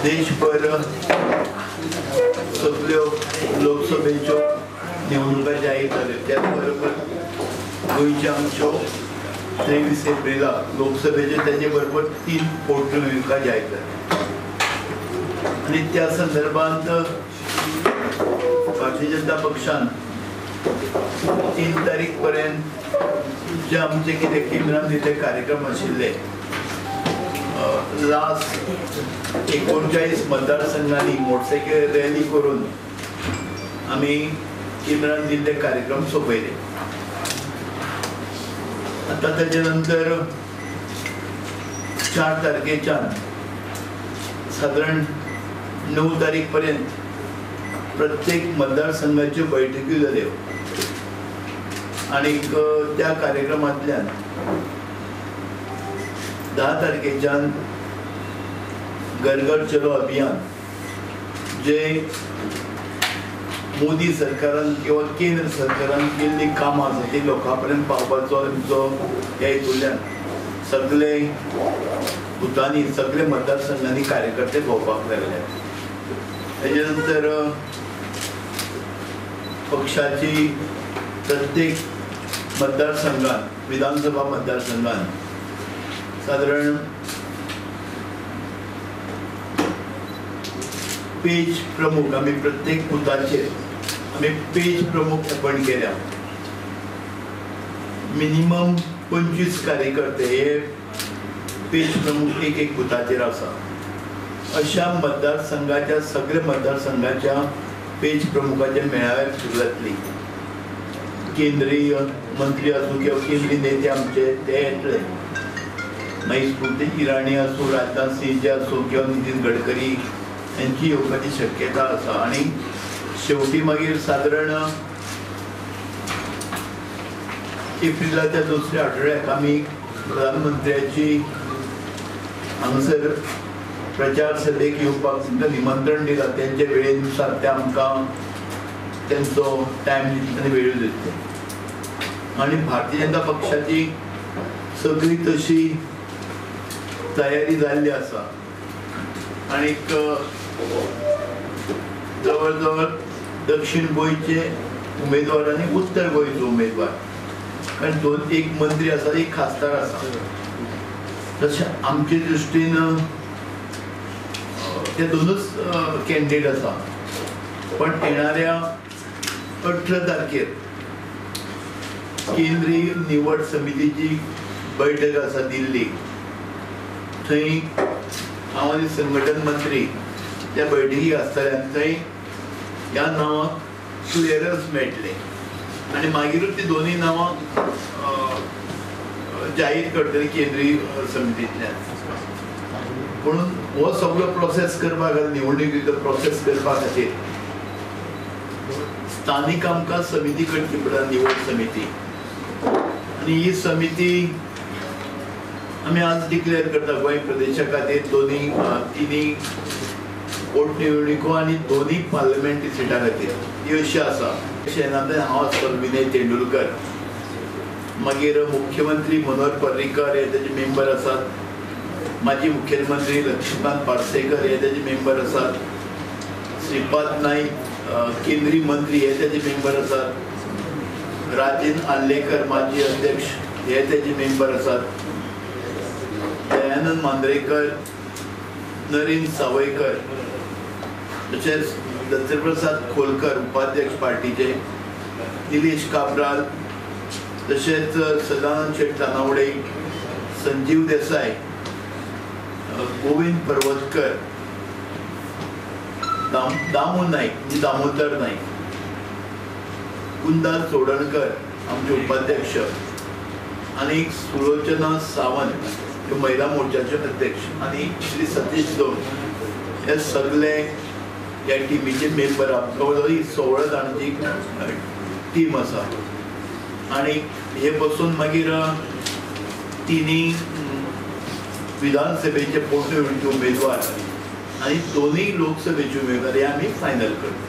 देशभर सगळ्यो लोकसभेच्यो निवडणुका जाहीर जाल्यो. त्याच बरोबर गोंयच्यो आमच्यो 23 एप्रिलाक लोकसभेचे ताजे बरोबर 3 पोटनिवडणुका जाहीर जाल्यो आनी त्या संदर्भात भारतीय जनता पक्षान 3 तारीख पर्यंत जे आमचे कितें केंद्रान दिल्ले कार्यक्रम आशिल्ले लास्ट 39 मतदारसंघांनी मोटरसायकल रॅली करून आमी केंद्रान दिल्ले कार्यक्रम सोंपयले. आतां ताजे नंतर 4 तारखेच्यान सादारण 9 तारीख पर्यंत प्रत्येक मतदारसंघाच्यो बैठकी जाल्यो आनीक त्या कार्यक्रमांतल्यान 10 तारखेच्यान घर घर चलो अभियान जे मोदी सरकारान किंवा केंद्र सरकारान केल्ली कामां आसा ती लोकां पर्यंत पावपाचो आमचो ह्या हितूंतल्यान सगळे बुथांनी सगळे मतदारसंघांनी कार्यकर्ते भोंवपाक लागले. ताजे नंतर पक्षाची प्रत्येक मतदारसंघात विधानसभा मतदारसंघात साधारण पेज प्रमुख आमी प्रत्येक बुथाचेर आमी पेज प्रमुख अपॉयंट केल्या. मिनिमम 25 कार्यकर्ते हे पेज प्रमुख एक एक बुथाचेर आसा. अशा मतदारसंघाच्या सगळे मतदारसंघाच्या पेज प्रमुखाच्या मेळाव्याक सुरू जातली. केंद्रीय मंत्री आसूं किंवा केंद्रीय नेते आमचे ते येतले, मागीर स्मृती इराणी आसूं, राजनाथ सिंह जे आसूं किंवा नितीन गडकरी यांची येवपाची शक्यता आसा. आनी शेवटी मागीर सादारण एप्रिलाच्या दुसऱ्या आठवड्याक आमी प्रधानमंत्र्याची हांगासर प्रचार सभेक येवपाक तांकां निमंत्रण दिलां. तेंच्या वेळेनुसार ते आमकां तेंचो टायम दितले आनी वेळ दितले. आनी भारतीय जनता पक्षाची सगळी तशी तयारी जाल्ली आसा आनीक जवळ जवळ दक्षिण गोंयचे उमेदवार आनी उत्तर गोंयचो उमेदवार, कारण 2 एक मंत्री आसा, एक खासदार आसा. तशें आमचे दृश्टीन ते 2च कॅन्डिडेट आसा. पण येणाऱ्या 18 तारखेर केंद्रीय निवड समितीची बैठक आसा दिल्ली. थंय हांव आनी संघटन मंत्री त्या बैठकीक आसतले आनी थंय ह्या नांवाक क्लियरन्स मेळटलें आनी मागीरूच ती दोनूय नांवां जाहीर करतली केंद्रीय समितींतल्यान. म्हणून हो सगळो प्रोसेस करपा खातीर निवडणुकीचो प्रोसेस करपा खातीर स्थानीक आमकां समिती करची पडटा, निवड समिती. आनी ही समिती आमी आज डिक्लेअर करता गोंय प्रदेशा खातीर 2 3 पोटनिवडणुको आनी 2 पार्लमेंटरी सिटां खातीर ही अशी आसा. अशें हांव आसतलो विनय तेंडुलकर, मागीर मुख्यमंत्री मनोहर पर्रीकर हे ताजे मेंबर आसात, माजी मुख्यमंत्री लक्ष्मीकांत पार्सेकर हे ताजे मेंबर आसात, श्रीपाद नाईक केंद्रीय मंत्री हे ताजे मेंबर आसात, राजेंद्र आर्लेकर माजी अध्यक्ष हे ताजे मेंबर आसात, दयानंद मांद्रेकर, नरेंद्र सावयकर, तशेंच दत्तप्रसाद खोलकर उपाध्यक्ष पार्टीचे, निलेश काब्राल, तशेंच सदानंद शेट तानावडे, संजीव देसाय, गोविंद पर्वतकर, दामू नाईक म्हणजे दामोदर नाईक, कुंदा चोडणकर आमचे उपाध्यक्ष आनी सुलोचना सावंत महिला मोर्चाचे अध्यक्ष आनी श्री सतीश दोन हे सगळे ह्या टिमीचे मेंबर. जवळ 16 जाणांची टीम आसा आनी हे बसून मागीर 3 विधानसभेचे पोटनिवडणुकीचे उमेदवार आनी 2 लोकसभेचे उमेदवार हे आमी फायनल करता.